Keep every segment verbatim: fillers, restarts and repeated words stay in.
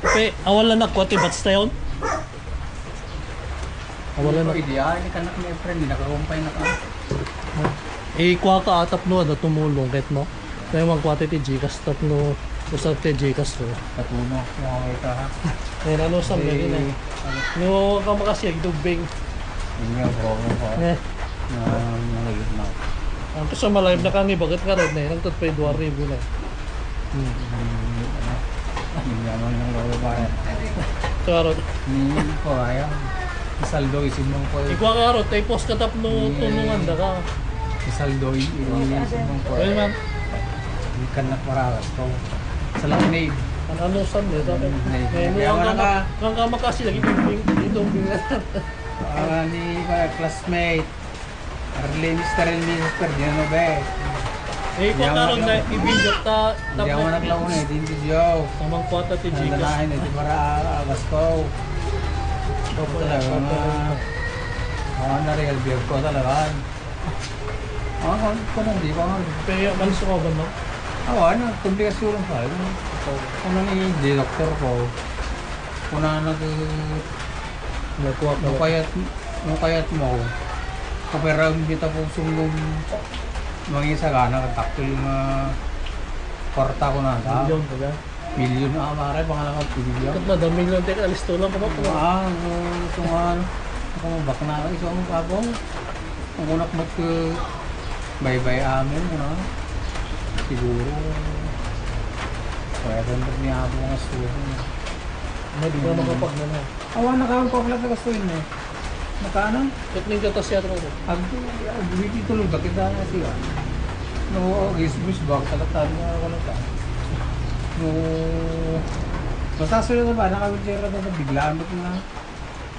Pe, awan lang nagkua ti batch tayon. Awan lang. Pwede, ah, ini kanak ni Efren, di nakakumpay na ka. Ikuaka tapno adda tumulong ket no. Tayo magkuha ti Gcash tapno usab ti Gcash ko. Katuno, kumaway ka, ha? Eh, ano sa mga yun, eh? No, ka makasiyag, dubbing. Hindi nga, bro, ano pa? Eh. Na, nalagit na. Ang gusto ma-live na kami, bakit ka rin, eh? Nagtatpay dua ribu na. Hmm. Hmm, ano? Hindi naman yung lolo ba yan? Charot. Ni, ko, ayaw. Isaldo, isimong ko, eh. Ikaw nga, Rod, tayo post ka tapno Ni, tulungan da ka. Isaldo, i-, i-, isimong ko, eh. Well, ma'am. Hindi ka na paralas ko. Sa Laknay. Ang ano, saan, eh? Sa akin. Laknay. Eh, Kaya ano, wala ang ka. Ang kamakasi, lagi dubbing. Dubbing. Ah, ni, ah, classmate. Arlene, Mister and Missus Ferdinand Obe. Eh, ikaw Yaman karon na ang ibinjok ta, Yaman ang launay, din ti Joe. Tamang kwata ti Gcash. Nandalahin, iti para, ah, Basko. Opo, Talaga opo. nga. Awan na real beer ko talaga. Ah, kung, kung hindi ko, ah. Kaya malis ko ba, no? Awan, ah, komplikasyon lang sa akin. Opo. Kung nang i-, di doktor ko, kung na nag-, Nagkuha ka. Nung kayat, nung kayat mo, kapiraon kita po sumlum mangisagana, katakil nga kwarta ko na, ta? Milyon ka dyan? Milyon, ah, pare, pangalakad ko, milyon. Kat madam milyon, teka, alisto lang, kapag Ah, ah, so nga, ano, ako, bakna, iso mo, kapong, ang kunak mat ko, bye-bye, amin, ano, siguro, kaya ganda niya ako, ang suwag, ano. Hindi ka Hmm. makapagnanay. Awan na kami pabla ka gastuin, eh. Nakaano? Ket ning gatas yata ko. Ag-, ag-, wiki tulog, bakit na siya? No, gismis ba? Talatan na ako na ta. No, basta sila na ba? Nakawheelchair na, biglaan ba't nga?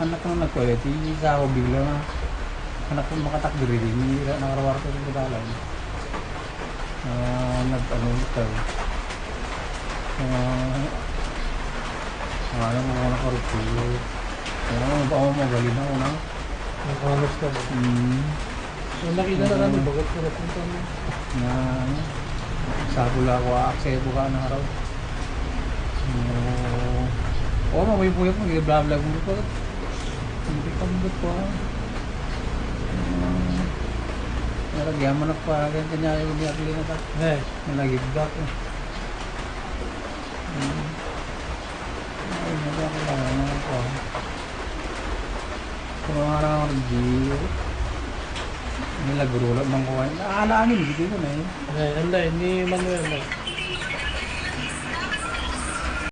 Anak na nagkuya, ti isa ako bigla na. Anak ko makatakdiri, di, di, nakarawar ko sa dalan. Ah, nag-ano ito. Ah, ano mo na karugtulog. Ano mo ba ako magaling ako na? Ang honest ka ba? Hmm. So, nakita na kami, Hmm. bakit ko napunta mo? Na, ano? Sa pula ko, aksaya ko ka na araw. Oo. Oo, mabuy-buy ako, nag-vlog mo pa. Hindi ka mabot ko, ah. Ah, nalagyan mo na pa, ganyan kanya yung niya, na ta. Eh. Nalagibdak, eh. Hmm. Ay, nagkakalaman ako, ah. Kung ano, di, nilagro lang man ko, ah. Ala, ano, hindi ko na, eh. Eh, anda, ni Manuel, eh.